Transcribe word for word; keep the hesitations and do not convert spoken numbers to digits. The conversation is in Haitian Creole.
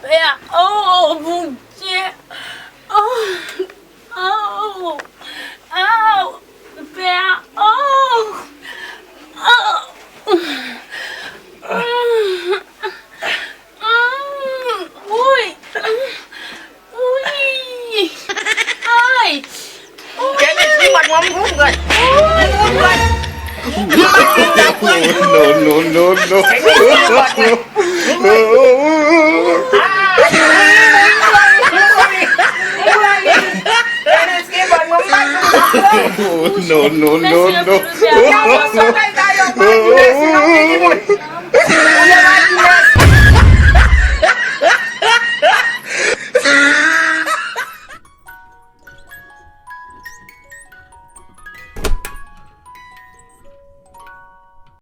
pè a. Oh, Bondye. Oh, oh, oh, pè a. Oh, oh. Mm, mm, wi. Wi. Ay. Kenneth, li bat mwen, m pran. M pran. No, no, no, no. Kenneth, li bat mwen, m bat. No, no, no, no.